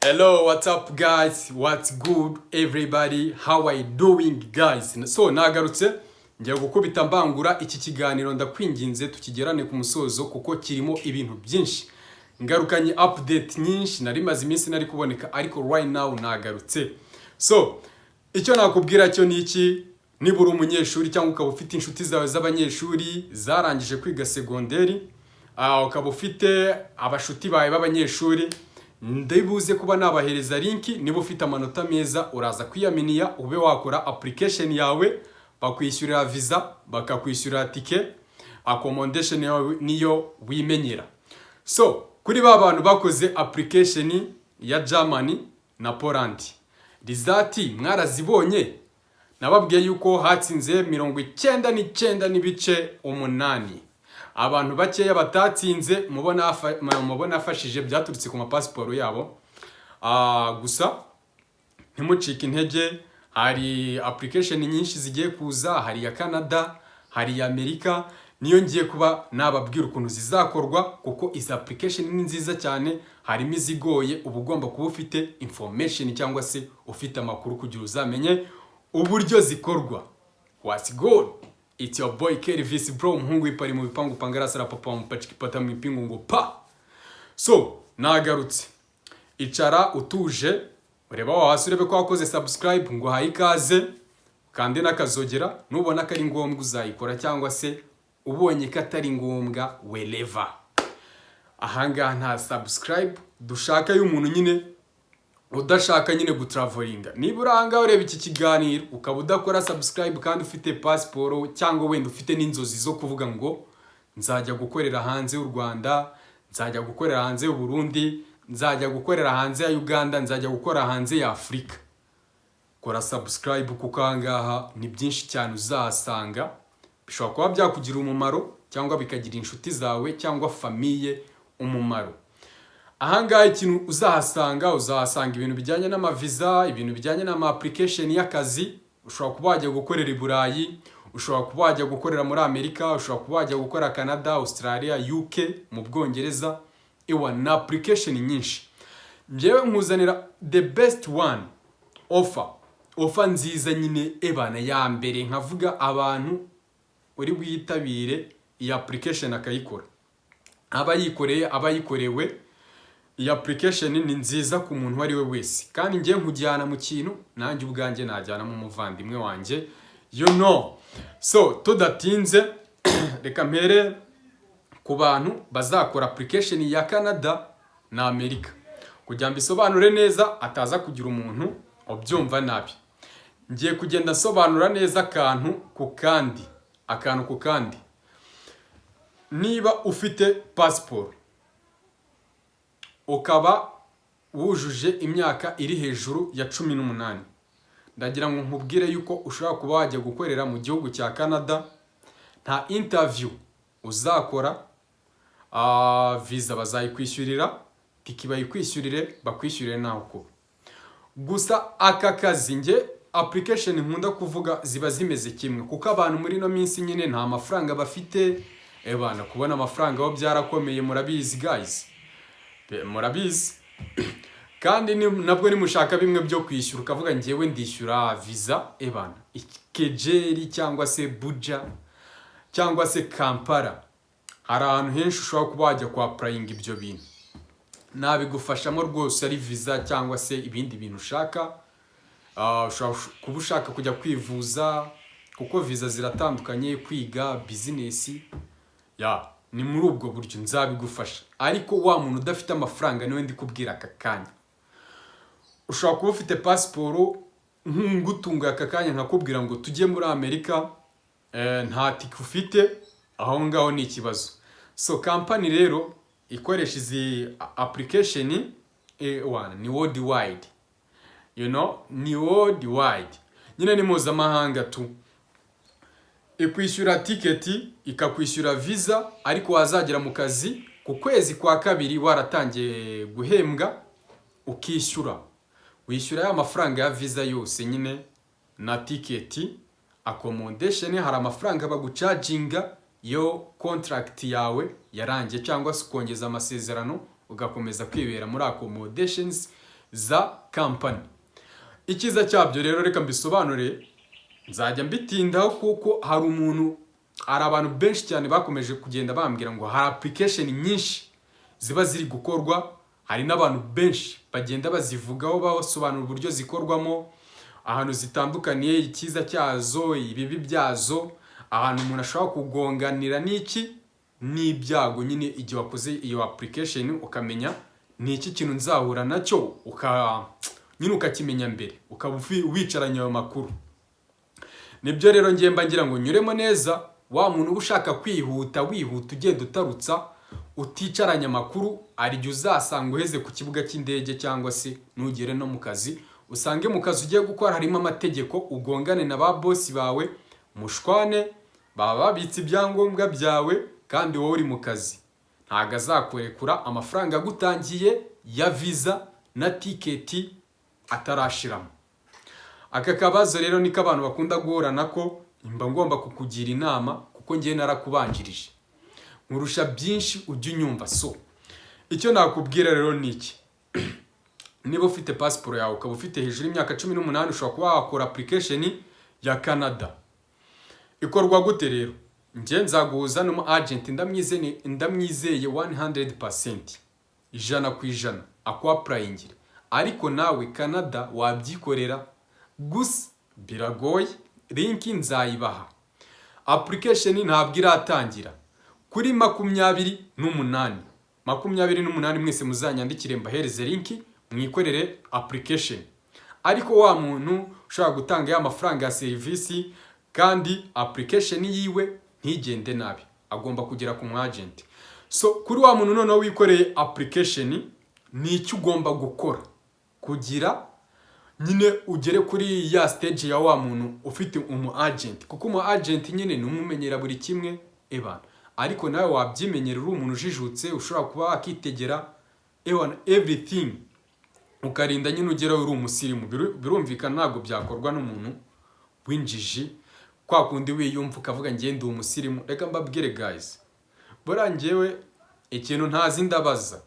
Hello, what's up guys? What's good everybody? How are you doing guys? So nagarutse ngiye gukubita mbangura iki kiganiro. Ndakwinginze tukigerane ku musozo kuko kirimo ibintu byinshi. Ngarukanye update nyinshi. Nari maze iminsi nari kuboneka, ariko right now nagarutse. So icyo nakubwira cyo ni iki: niba uri umunyeshuri cyangwa ukaba ufite inshuti zawe z'abanyeshuri zarangije kwiga segonderi, ukaba ufite abashuti bawe b'abanyeshuri, ndibuze kuba nabahereza link. Niba ufite amanota meza, uraza kwiyaminiya ube wakora application yawe, bakwishyurira visa, bakakwishyurira tike, accommodation yawe niyo wimenyera. So kuri ba bantu bakoze application ya Germany na Poland, result mwarazibonye. Nababwiye yuko hatsinze 99.8. Abantu bakeya batatsinze mubona afashije byaturutse ku mapasiporo yabo. Gusa ntimucike intege, hari application nyinshi zigiye kuza. Hari iya Canada, hari iya Amerika, niyo ngiye kuba nababwira ukuntu zizakorwa, kuko izi application ni nziza cyane. Harimo izigoye, uba ugomba kuba ufite information cyangwa se ufite amakuru kugira uzamenye uburyo zikorwa. What's good? It's your boy Kelvis bro, umuhungu w'ipari mu bipangu pangarasara papa mupachikipata mu ipingu ngo pa. So nagarutse, icara utuje, ureba wa hasi, urebe ko wakoze subscribe. Ngo uhaye ikaze, kandi n'akazogera. Nubona ko ari ngombwa uzayikora, cyangwa se ubonye ko atari ngombwa, wherever. Ahangaha nta subscribe dushaka y'umuntu nyine udashaka nyine gutravelinga. Niba uri ahangaha ureba iki kiganiro ukaba udakora subscribe kandi ufite pasiporo, cyangwa wenda ufite n'inzozi zo kuvuga ngo nzajya gukorera hanze y'u Rwanda, nzajya gukorera hanze y'u Burundi, nzajya gukorera hanze ya Uganda, nzajya gukora hanze ya Afurika, kora subscribe, kuko ahangaha ni byinshi cyane uzahasanga bishobora kuba byakugira umumaro cyangwa bikagira inshuti zawe cyangwa famille umumaro. Ahangaha ikintu uzahasanga, uzahasanga ibintu bijyanye n'amaviza, ibintu bijyanye n'ama application y'akazi. Ushobora kuba wajya gukorera i Burayi, ushobora kuba wajya gukorera muri Amerika, ushobora kuba wajya gukora Canada, Australia, UK, mu Bwongereza. Iwa na application nyinshi. Njyewe nkuzanira the best one offer, offer nziza nyine ebana ya mbere. Nkavuga abantu uri bwitabire iyi application akayikora, aba yikoreye, aba yikorewe. Iyi application ni nziza ku muntu uwo ari we wese, kandi ngiye nkujyana mu kintu nanjye ubwanjye najyanamo umuvandimwe wanjye. So tudatinze, reka mpere ku bantu bazakora application ya Canada na Amerika kugira ngo mbisobanure neza, ataza kugira umuntu ubyumva nabi. Ngiye kugenda nsobanura neza akantu ku kandi, akantu ku kandi. Niba ufite pasiporo, ukaba wujuje imyaka iri hejuru ya 18, ndagira ngo nkubwire yuko ushobora kuba wajya gukorera mu gihugu cya Canada. Nta interview uzakora, visa bazayikwishyurira, tiki bayikwishyurire, bakwishyurire naho kuba. Gusa aka kazi nge application nkunda kuvuga ziba zimeze kimwe, kuko abantu muri ino minsi nyine nta mafaranga bafite. Ebana, kubona amafaranga aho byarakomeye, murabizi guys, murabizi. Kandi nabwo nimushaka bimwe byo kwishyura, ukavuga ngewe ndishyura visa, ebana Kejeri cyangwa se Buja cyangwa se Kampala, hari ahantu henshi ushobora kuba wajya kwa applyinga ibyo bintu, nabigufashamo rwose, ari visa cyangwa se ibindi bintu ushaka. Ushobora kuba ushaka kujya kwivuza, kuko visa ziratandukanye, kwiga, business ya ni muri ubwo buryo nzabigufasha. Ariko wa muntu udafite amafaranga niwe ndi kubwira aka kanya. Ushobora kuba ufite pasiporo, ngutunguye aka kanya nkakubwira ngo tujye muri Amerika, nta tike ufite, aho ngaho ni ikibazo. So company rero ikoresha izi application, one, ni worldwide, ni worldwide nyine, ni mpuzamahanga tu. Ikwishyura tiketi, ikakwishyura visa, ariko wazagera mu kazi ku kwezi kwa kabiri waratangiye guhembwa, ukishyura, wishyura ya mafaranga ya visa yose nyine na tiketi, accommodation. Hari amafaranga bagucharginga yo contract yawe yarangiye, cyangwa se ukongeza amasezerano ugakomeza kwibera muri accommodations. za kampani. Icyiza cyabyo rero, reka mbisobanure, nzajya mbitindaho kuko hari abantu benshi cyane bakomeje kugenda bambwira ngo hari application nyinshi ziba ziri gukorwa. Hari n'abantu benshi bagenda bazivugaho, basobanura uburyo zikorwamo, ahantu zitandukaniye, icyiza cyazo, ibibi byazo, ahantu umuntu ashobora kugonganira n'iki n'ibyago nyine igihe wakoze iyo application, ukamenya ni iki kintu nzahura nacyo, nyine ukakimenya mbere, ukaba wicaranye ayo makuru. Nibyo rero ngiye mba ngira ngo nyuremo neza. Wa muntu uba ushaka kwihuta, wihuta, ugenda utarutsa, uticaranye amakuru, hari igihe uzasanga uheze ku kibuga cy'indege, cyangwa se nugere no mu kazi, usange mu kazi ugiye gukora harimo amategeko, ugongane na ba bosi bawe, mushwane. Baba babitse ibyangombwa byawe kandi wowe uri mu kazi, ntabwo azakurekura amafaranga agutangiye ya visa na tiketi atarashiramo. Aka kabazo rero niko abantu bakunda guhura nako. Mba ngomba kukugira inama kuko ngiye narakubanjirije, nkurusha byinshi, ujya unyumva. So icyo nakubwira rero ni iki: niba ufite pasiporo yawe, ukaba ufite hejuru y'imyaka 18, ushobora kuba wakora application ya Canada. Ikorwa gute rero? Njye nzaguhuza n'umu agent, ndamwizeye, ndamwizeye 100%, 100%, akwapplyingire. Ariko nawe Canada wabyikorera, gusa biragoye. Link nzayibaha. Application ntabwo iratangira. Kuri 28, 28, mwese muzanyandikire mbahereze link mwikorere application. Ariko wa muntu ushobora gutanga ya mafaranga ya serivisi kandi application yiwe ntigende nabi, agomba kugera ku mu agent. So kuri wa muntu noneho wikoreye application, ni icyo ugomba gukora kugira nyine ugere kuri ya stage ya wa muntu ufite umu agent, kuko umu agent nyine ni umumenyera buri kimwe ebana. Ariko nawe wabyimenyera uri umuntu ujijutse, ushobora kuba wakitegera ewana everything, ukarinda nyine ugeraho uri umusirimu. Birumvikana ntabwo byakorwa n'umuntu w'injiji, kwa kundi wiyumva ukavuga ngiye ndi umusirimu. Reka mbabwire guys, buriya njyewe ikintu ntazi ndabaza,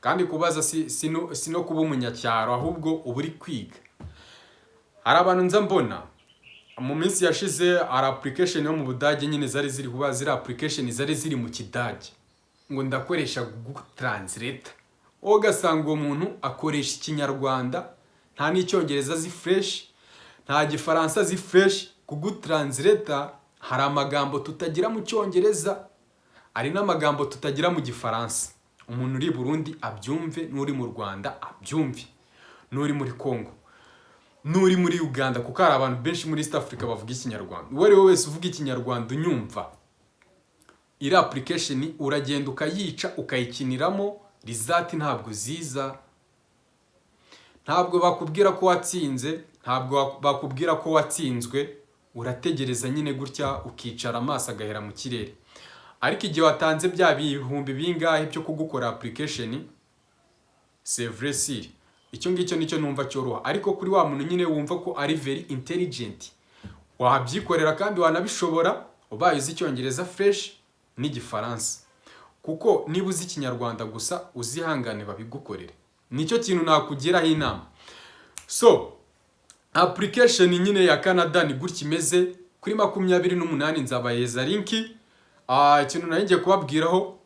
kandi kubaza si no kuba umunyacyaro, ahubwo uba uri kwiga. Hari abantu nza mbona mu minsi yashize, hari application yo mu Budage nyine zari ziri kuba ziri application zari ziri mu Kidage, ngo ndakoresha Google Translator, wowe ugasanga uwo muntu akoresha Ikinyarwanda, nta n'Icyongereza azi fresh, nta Gifaransa azi fresh. Google Translator, hari amagambo tutagira mu Cyongereza, hari n'amagambo tutagira mu Gifaransa. Umuntu uri i Burundi abyumve, n'uri mu Rwanda abyumve, n'uri muri Congo, n'uri muri Uganda, kuko hari abantu benshi muri East Africa bavuga Ikinyarwanda. Uwo ari we wese uvuga Ikinyarwanda unyumva, iri application uragenda ukayica, ukayikiniramo, result ntabwo ziza, ntabwo bakubwira ko watsinze, ntabwo bakubwira ko watsinzwe. Urategereza nyine gutya, ukicara, amaso agahera mu kirere. Ariko igihe watanze bya bihumbi bingahe byo kugukora application, c'est vrai sûr, icyo ngicyo nicyo numva cyoroha. Ariko kuri wa muntu nyine wumva ko ari very intelligent, wabyikorera kandi wanabishobora, ubaye uzi Icyongereza fresh n'Igifaransa, kuko niba uzi Ikinyarwanda gusa, uzihangane babigukorere. Nicyo kintu nakugiraho inama. So application nyine ya Canada ni gutya imeze. Kuri 28 nzabahereza link. Ikintu nari ngiye kubabwiraho,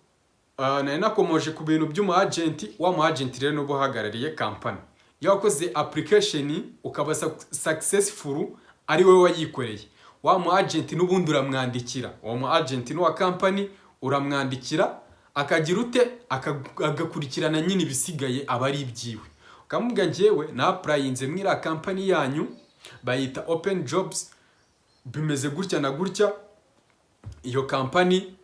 nari nakomoje ku bintu by'umu agent. Wa mu agent rero n'uba uhagarariye kampani. Iyo wakoze application ukaba successful, ari wowe wayikoreye, wa mu agent n'ubundi uramwandikira. Uwo mu agent n'uwa kampani, uramwandikira akagira ute? Agakurikirana nyine, ibisigaye aba ari ibyiwe. Ukamubwira: "Njyewe napplyinze muri iriya kampani yanyu bayita Open Jobs, bimeze gutya na gutya." Iyo kampani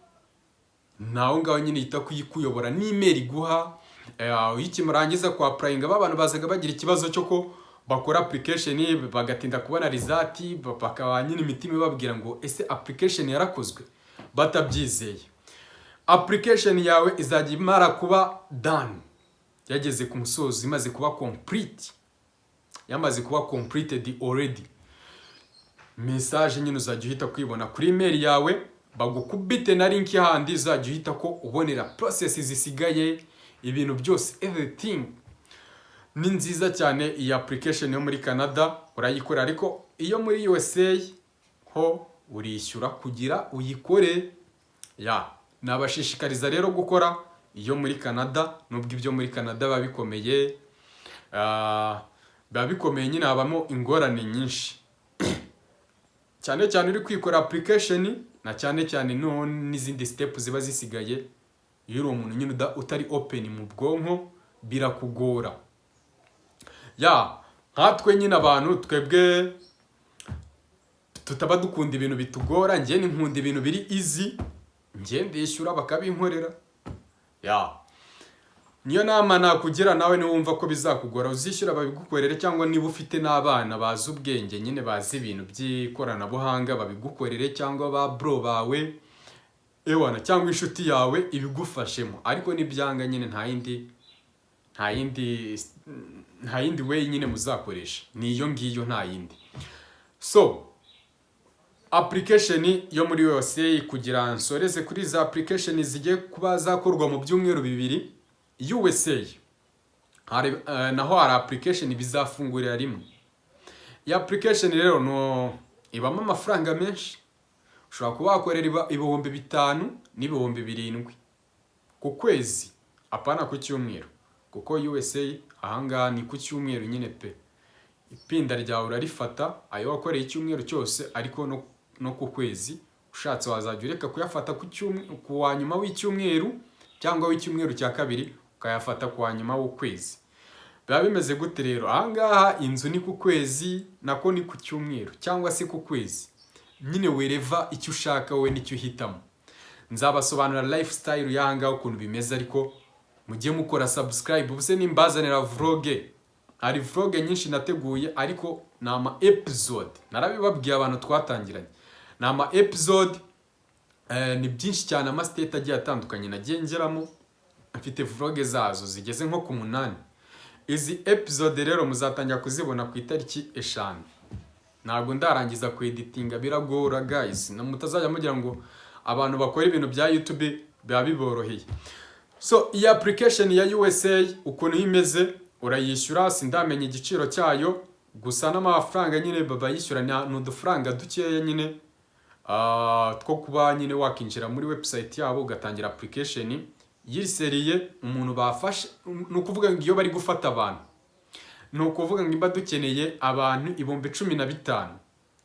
nawe ngaho nyine yita kuyikuyobora n'email iguha. Iyo ikimurangiza kwa applyinga, ba bantu bazaga bagira ikibazo cyo ko bakora application bagatinda kubona result, bakaba nyine imitima ibabwira ngo ese application yarakozwe, batabyizeye. Application yawe izajya imara kuba done, yageze ku musozo, imaze kuba complete, yamaze kuba completed already, message nyine uzajya uhita kwibona kuri email yawe, bagukubite na link handi uzajya uhita ko ubonera process zisigaye, ibintu byose, everything. Ni nziza cyane iyi application yo muri Canada, urayikora, ariko iyo muri USA ho urishyura kugira uyikore. Ya, nabashishikariza rero gukora iyo muri Canada, nubwo ibyo muri Canada biba bikomeye. Biba bikomeye nyine, habamo ingorane nyinshi, cyane cyane uri kwikora application, na cyane cyane no n'izindi step ziba zisigaye. Iyo uri umuntu nyine utari open mu bwonko, birakugora. Ya, nkatwe nyine abantu twebwe tutaba dukunda ibintu bitugora. Njye nkunda ibintu biri easy, njye ndishyura bakabinkorera. Ya, niyo nama nakugira nawe. Niwumva ko bizakugora, uzishyura babigukorere, cyangwa niba ufite n'abana bazi ubwenge nyine, bazi ibintu by'ikoranabuhanga, babigukorere, cyangwa ba bro bawe, ewana, cyangwa inshuti yawe ibigufashemo. Ariko nibyanga nyine, nta yindi way nyine muzakoresha, ni iyo ngiyo, nta yindi. So application yo muri USA, kugira nsoreze kuri za application zigiye kuba zakorwa mu byumweru 2, USA hari, naho hari application bizafungurira rimwe. Iyi application rero no ibamo amafaranga menshi. Ushobora kuba wakorera 5000 n'7000 ku kwezi, apana ku cyumweru, kuko USA ahangaha ni ku cyumweru nyine pe. Ipinda ryawe urarifata, ayo wakoreye icyumweru cyose, ariko no ku kwezi ushatse wazajya ureka kuyafata ku wa nyuma w'icyumweru cyangwa w'icyumweru cya kabiri, ukayafata ku wa nyuma w'ukwezi. Biba bimeze gute rero ahangaha? Inzu ni ku kwezi, nako ni ku cyumweru cyangwa se ku kwezi nyine, wereva icyo ushaka wowe nicyo uhitamo. Nzabasobanurira lifestyle y'ahangaha ukuntu bimeze, ariko mujye mukora subscribe. Ubuse nimbazanira vlog, hari vlog nyinshi nateguye, ariko ni ama episode, narabibabwiye abantu twatangiranye, ni ama episode. Ni byinshi cyane, ama state agiye atandukanye nagiye ngeramo, mfite vlog zazo zigeze nko ku 8. Izi episode rero muzatangira kuzibona ku itariki 5. Ntabwo ndarangiza ku editinga, biragora guys, na mutazajya mugira ngo abantu bakora ibintu bya YouTube biba biboroheye. So iyi application ya USA ukuntu imeze, urayishyura, sindamenya igiciro cyayo, gusa n'amafaranga nyine bayishyura ni udufaranga dukeya nyine, two kuba nyine wakinjira muri website yabo ugatangira application yiseriye. Umuntu bafashe, ni ukuvuga ngo iyo bari gufata abantu, ni ukuvuga ngo imba dukeneye abantu 15,000,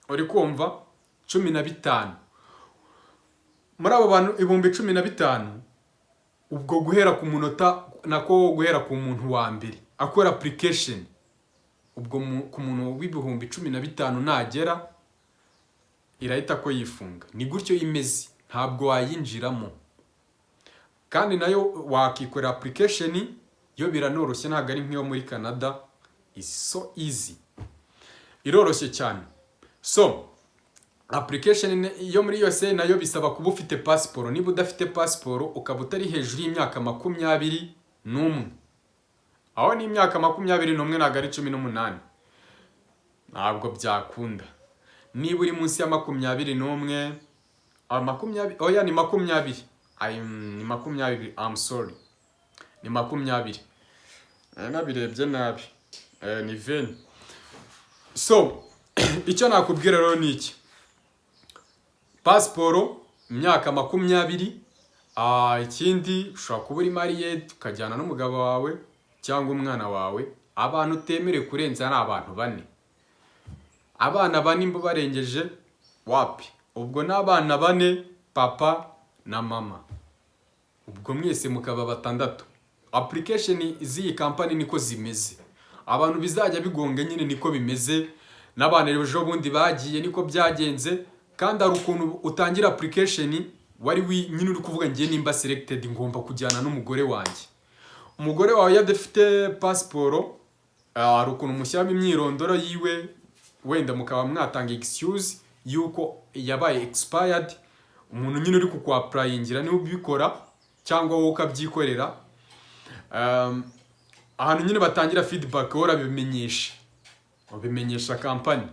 uri kumva, 15. Muri abo bantu 15,000, ubwo guhera ku munota, nako guhera ku muntu wa mbere akora application, ubwo ku muntu w'15,000 nagera, irahita ko yifunga. Ni gutyo imeze, ntabwo wayinjiramo. Kandi nayo wakikorera application yo, biranoroshye, ntabwo ari nk'iyo muri Canada, is so easy, iroroshye cyane. So application yo muri USA nayo bisaba kuba ufite pasiporo. Niba udafite pasiporo, ukaba utari hejuru y'imyaka 21, aho ni imyaka 21, ntabwo ari 18, ntabwo byakunda. Niba uri munsi ya 21, 20, oya, ni 20, ni 20, I'm sorry, ni 20. Nabirebye nabi. Ni 20. So icyo nakubwira rero ni iki: pasiporo, imyaka 20. Ikindi ushobora kuba uri married, ukajyana n'umugabo wawe cyangwa umwana wawe. Abantu utemerewe kurenza ni abantu bane. Abana bane imbo barengeje, wapi. Ubwo ni abana bane, papa na mama, ubwo mwese mukaba batandatu. Application z'iyi kampani niko zimeze. Abantu bizajya bigonga nyine, niko bimeze. N'abantu ejo bundi bagiye niko byagenze. Kandi hari ukuntu utangira application wari nyine uri kuvuga: "Ngiye, nimba selected ngomba kujyana n'umugore wanjye." Umugore wawe iyo adafite pasiporo, hari ukuntu mushyiramo imyirondoro yiwe, wenda mukaba mwatanga excuse y'uko yabaye expired. Umuntu nyine uri kukwapplyingira niwe ubikora, cyangwa wowe ukabyikorera. Ahantu nyine batangira feedback, wowe urabimenyesha, ubimenyesha kampani.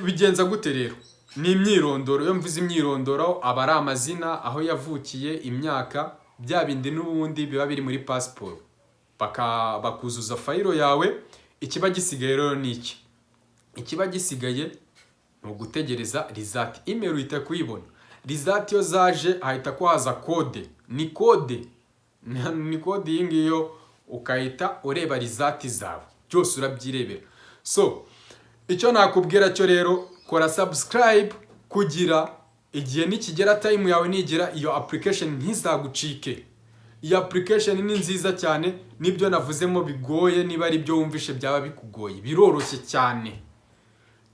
Bigenza gute rero? Ni imyirondoro. Iyo mvuze imyirondoro, aba ari amazina, aho yavukiye, imyaka, bya bindi n'ubundi biba biri muri pasiporo. Bakuzuza file yawe. Ikiba gisigaye rero ni iki? Ikiba gisigaye ni ugutegereza result. Email uhita kuyibona. Result iyo zaje, hahita ko haza code. Ni code iyi ngiyo, ukahita ureba result zawe, byose urabyirebera. So icyo nakubwira cyo rero, kora subscribe kugira igihe nikigera, time yawe nigera, iyo application ntizagucike. Iyi application ni nziza cyane. Nibyo navuzemo bigoye, niba ari byo wumvishe byaba bikugoye, biroroshye cyane,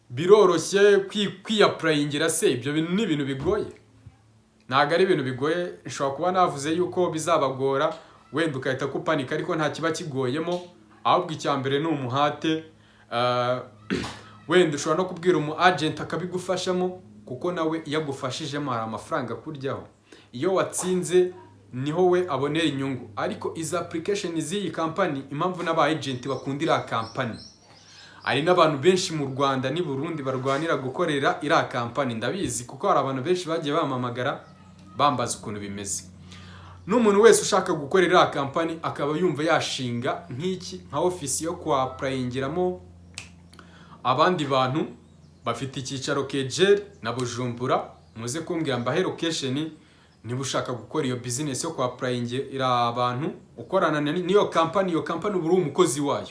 biroroshye kwiyapplyingira. Se ibyo bintu ni ibintu bigoye? Ntabwo ari ibintu bigoye. Nshobora kuba navuze yuko bizabagora, wenda ugahita kupanika, ariko nta kiba kigoyemo. Ahubwo icya mbere ni umuhate. Wenda ushobora no kubwira umu agent akabigufashamo, kuko nawe iyo agufashijemo hari amafaranga akuryaho. Iyo watsinze niho we abonera inyungu. Ariko izi application z'iyi kampani, impamvu n'aba agent bakunda iriya kampani, hari n'abantu benshi mu Rwanda n'i Burundi barwanira gukorera iriya kampani. Ndabizi kuko hari abantu benshi bagiye bampamagara bambaza ukuntu bimeze. N'umuntu wese ushaka gukorera iriya kampani, akaba yumva yashinga nk'iki, nka ofisi yo kwapplyingiramo abandi bantu, bafite icyicaro Kejeri na Bujumbura. Muze kumbwira mbahe location. Niba ushaka gukora iyo business yo kwapplyingira abantu, ukorana n'iyo kampani, iyo kampani uba uri umukozi wayo,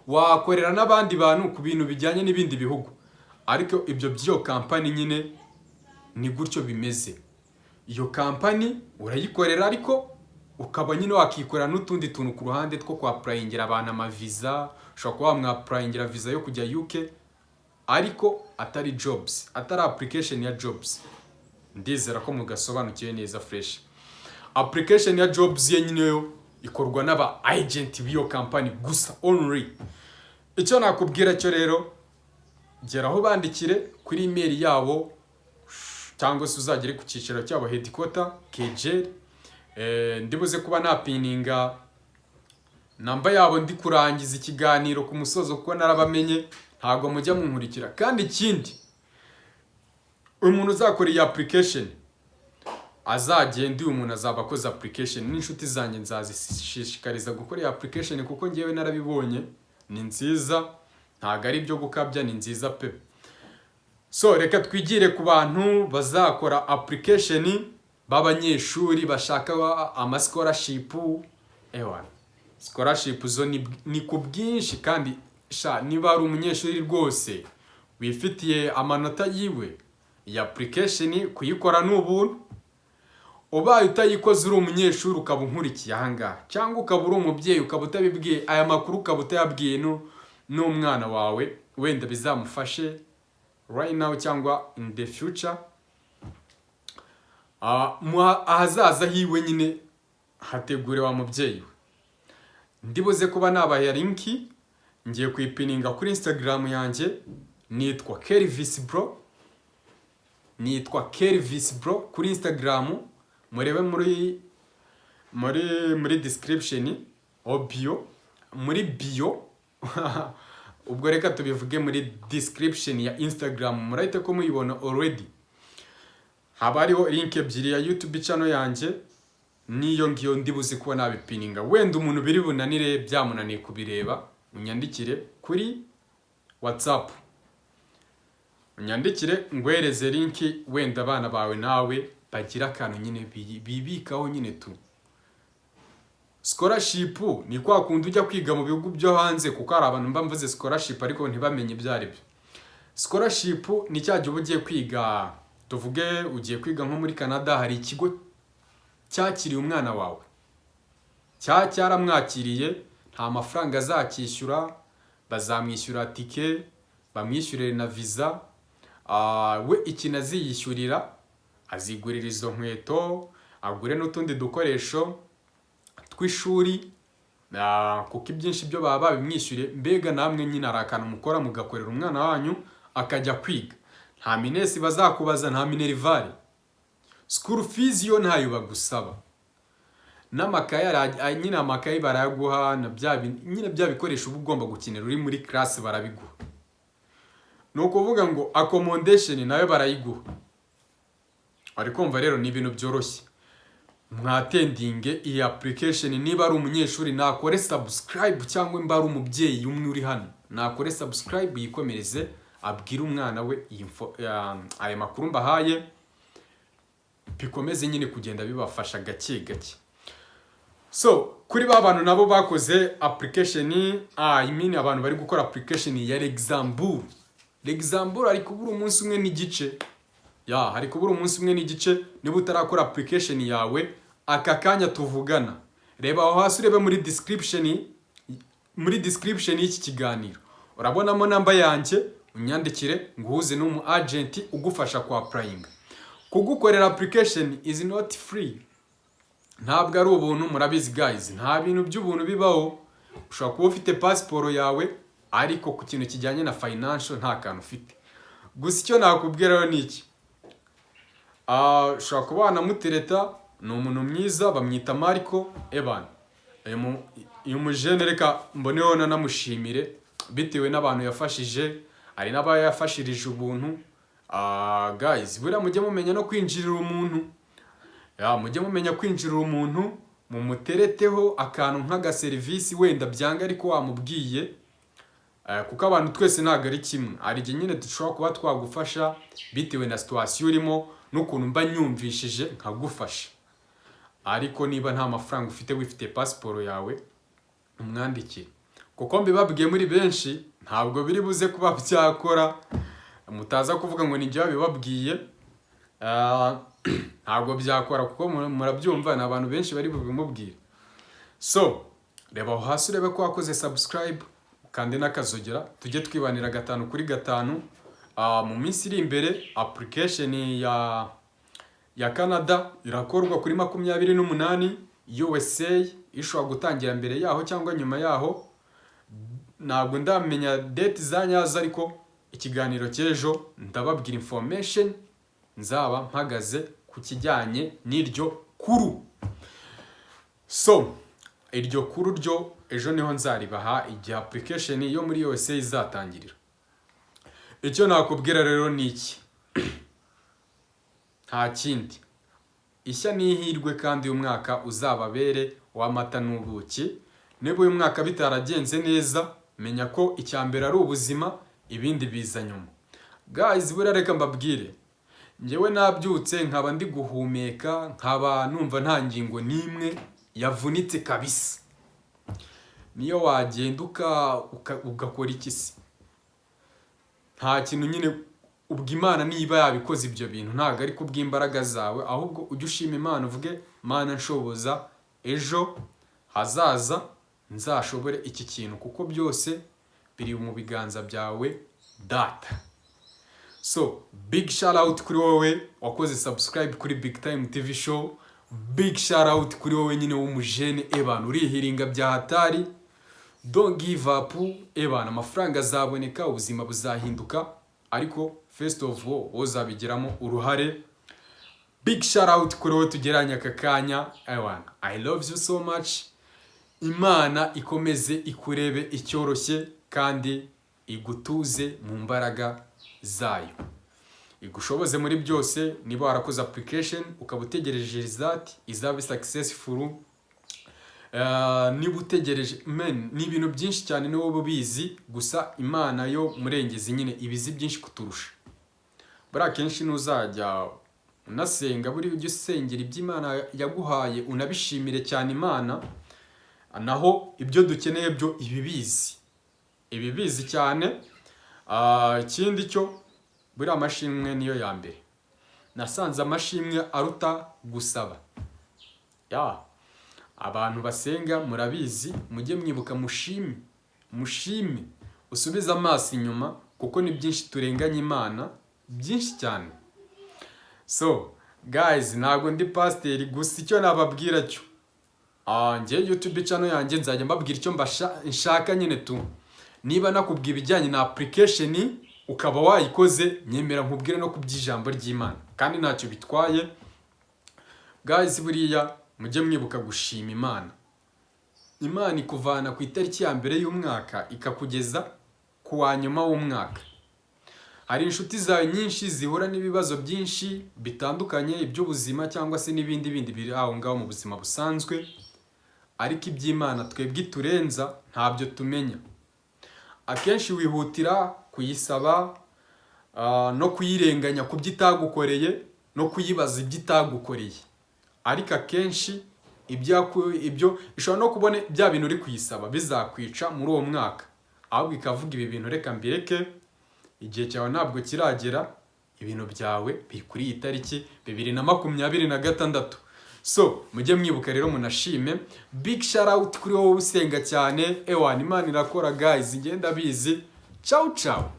wakorera n'abandi bantu ku bintu bijyanye n'ibindi bihugu. Ariko ibyo by'iyo kampani nyine ni gutyo bimeze. Iyo kampani urayikorera, ariko ukaba nyine wakikorera n'utundi tuntu ku ruhande two kwapplyingira abantu amaviza. Ushobora kuba wamwapplyingira viza yo kujya UK, ariko atari jobs, atari application ya jobs. Ndizera ko mugasobanukiwe neza fresh. Application ya jobs ye nyine yo ikorwa n'aba agent b'iyo kampani gusa, only. Icyo nakubwira cyo rero, geraho bandikire kuri email yabo, cyangwa se uzagere ku cyicaro cyabo, headquarter Kejeri. Ndibuze kuba napinninga namba yabo ndi kurangiza ikiganiro ku musozo, kuko narabamenye, ntabwo mujya munkurikira. Kandi ikindi, umuntu uzakora iyi application azagenda, uyu muntu azaba akoze application, n'inshuti zanjye nzazishishikariza gukora iyi application, kuko ngewe narabibonye, ni nziza, ntabwo ari ibyo gukabya, ni nziza pe. So reka twigire ku bantu bazakora application b'abanyeshuri bashaka ama scholarship. Ewa, scholarship zo ni ku bwinshi. Kandi sha, niba ari umunyeshuri rwose wifitiye amanota yiwe, iyi application kuyikora ni ubuntu. Ubaye utayikoze, uri umunyeshuri ukaba unkurikiye ahangaha, cyangwa ukaba uri umubyeyi ukaba utabibwiye aya makuru, ukaba utayabwiye n'umwana wawe, wenda bizamufashe right now cyangwa in the future. Ahazaza hiwe nyine hategure wa mubyeyi we. Ndibuze kuba nabaye link, ngiye kuyipinninga kuri Instagram yanjye, nitwa Kelvis Bro, nitwa Kelvis Bro kuri Instagram. Murebe muri description o bio, muri bio. Ubwo reka tubivuge muri description ya Instagram, murahita ko muyibona already. Haba hariho link ebyiri, ya YouTube channel yanjye n'iyo ngiyo ndibuze kuba nabipinninga. Wenda umuntu biri bunanire, byamunaniye kubireba, unyandikire kuri WhatsApp, unyandikire ngwereze link. Wenda abana bawe nawe bagira akantu nyine bibikaho nyine tu. Scholarship ni kwa kundi ujya kwiga mu bihugu byo hanze, kuko hari abantu mba mvuze scholarship ariko ntibamenye ibyo ari byo. Scholarship ni cya gihe uba ugiye kwiga, tuvuge ugiye kwiga nko muri Canada, hari ikigo cyakiriye umwana wawe, cyaramwakiriye, nta mafaranga azakishyura, bazamwishyura tike, bamwishyurire na visa. We ikintu aziyishyurira, azigurira izo nkweto, agure n'utundi dukoresho tw'ishuri, kuko ibyinshi byo baba babimwishyuriye. Mbega namwe nyine hari akantu mukora, mugakorera umwana wanyu akajya kwiga. Nta minesi bazakubaza, nta minerval, school fees yo ntayo bagusaba, n'amakaye nyine amakaye barayaguha, na bya nyine bya bikoresho uba ugomba gukenera uri muri class barabiguha. Ni ukuvuga ngo accommodation nayo barayiguha. Ari kumva rero ni ibintu byoroshye. Mwatendinge iyi application. Niba ari umunyeshuri nakore subscribe, cyangwa niba ari umubyeyi umwe uri hano nakore subscribe, yikomereze abwire umwana we iyi aya makuru mbahaye, bikomeze nyine kugenda bibafasha gake gake. So kuri ba bantu nabo bakoze application, I mean abantu bari gukora application ya Luxembourg, Luxembourg ari kubura umunsi umwe n'igice ya, hari kubura umunsi umwe n'igice. Niba utarakora application yawe aka kanya tuvugana, reba aho hasi, urebe muri description y'iki kiganiro, urabonamo namba yanjye, unyandikire nguhuze n'umu agent ugufasha ku applying, kugukorera application. Is not free, ntabwo ari ubuntu. Murabizi guys, nta bintu by'ubuntu bibaho. Ushobora kuba ufite pasiporo yawe, ariko ku kintu kijyanye na financial nta kantu ufite. Gusa icyo nakubwira rero ni iki: ushobora kuba wanamutereta, ni umuntu mwiza, bamwita Marco Evan. Uyu mujene reka mboneho nanamushimire bitewe n'abantu yafashije, hari n'abayafashirije ubuntu. Guys, buriya mujye mumenya no kwinjirira umuntu ya, mujye mumenya kwinjirira umuntu, mumutereteho akantu nk'agaserivisi wenda byanga ariko wamubwiye. Kuko abantu twese ntabwo ari kimwe. Hari igihe nyine dushobora kuba twagufasha bitewe na situation urimo n'ukuntu mba nyumvishije nkagufasha. Ariko niba nta mafaranga ufite, wifitiye pasiporo yawe, umwandikire, kuko mbibabwiye muri benshi ntabwo biri buze kuba byakora. Mutaza kuvuga ngo ni njye wabibabwiye. Ntabwo byakora kuko murabyumva, ni abantu benshi bari bubimubwire. So reba aho hasi urebe ko wakoze subscribe kandi n'akazogera, tujye twibanira gatanu kuri gatanu. Mu minsi iri imbere application ya Canada irakorwa kuri 28, USA ishobora gutangira mbere yaho cyangwa nyuma yaho, ntabwo ndamenya date za nyazo. Ariko ikiganiro cy'ejo ndababwira information nzaba mpagaze ku kijyanye n'iryo kuru. So iryo kuru ryo ejo niho nzaribaha, igihe application yo muri USA izatangirira. Icyo nakubwira rero ni iki, nta kindi: ishya n'ihirwe, kandi uyu mwaka uzababere w'amata n'ubuki. Niba uyu mwaka bitaragenze neza, menya ko icya mbere ari ubuzima, ibindi biza nyuma. Guys, buriya reka mbabwire, njyewe nabyutse nkaba ndi guhumeka, nkaba numva nta ngingo n'imwe yavunitse kabisa. Niyo wagenda ugakora iki se, nta kintu nyine. Ubwo Imana niba yabikoze ibyo bintu, ntabwo ari kubw'imbaraga zawe, ahubwo ujye ushima Imana, uvuge: "Mana, nshoboza ejo hazaza nzashobore iki kintu, kuko byose biri mu biganza byawe, Data." So big shout out kuri wowe wakoze subscribe kuri Big Time TV Show. Big shout out kuri wowe nyine w'umujene ebana urihiringa bya hatari. Don't give up ebana, amafaranga azaboneka, ubuzima buzahinduka, ariko first of all wowe uzabigiramo uruhare. Big shout out kuri wowe tugeranye aka kanya ewana, I love you so much. Imana ikomeze ikurebe icyoroshye kandi igutuze mu mbaraga zayo, igushoboze muri byose. Niba warakoze application ukaba utegereje result, izaba successful. Niba utegereje, man, ni ibintu byinshi cyane, ni wowe ubizi. Gusa Imana yo murengezi nyine ibizi byinshi kuturusha. Buriya akenshi ntuzajya unasenga, buriya ujye usengera ibyo Imana yaguhaye, unabishimire cyane Imana. Naho ibyo dukeneye byo ibibizi, ibibizi cyane. Ikindi cyo, buriya amashimwe niyo ya mbere. Nasanze amashimwe aruta gusaba ya. Abantu basenga murabizi, mujye mwibuka mushime, mushime, usubize amaso inyuma, kuko ni byinshi turenganya Imana, byinshi cyane. So guys, ntabwo ndi pasiteri, gusa icyo nababwira cyo, njye YouTube channel yanjye nzajya mbabwira icyo nshaka nyine tu. Niba nakubwiye ibijyanye na application ukaba wayikoze, nyemera nkubwire no ku by'ijambo ry'Imana, kandi ntacyo bitwaye. Guys, buriya mujye mwibuka gushima Imana. Imana ikuvana ku itariki ya mbere y'umwaka ikakugeza ku wa nyuma w'umwaka. Hari inshuti zawe nyinshi zihura n'ibibazo byinshi bitandukanye, iby'ubuzima cyangwa se n'ibindi bindi biri aho ngaho mu buzima busanzwe, ariko iby'Imana twebwe iturenza ntabyo tumenya. Akenshi wihutira kuyisaba no kuyirenganya ku byo itagukoreye no kuyibaza ibyo itagukoreye, ariko akenshi ibyo ishobora no kubona bya bintu uri kuyisaba bizakwica muri uwo mwaka, ahubwo ikavuga: "Ibi bintu reka mbireke, igihe cyawe ntabwo kiragera, ibintu byawe biri kuri iyi tariki 2026." So mujye mwibuka rero munashime. Big shout out kuri wowe usenga cyane. Ewana, Imana irakora guys, ngenda bizi. Ciao ciao.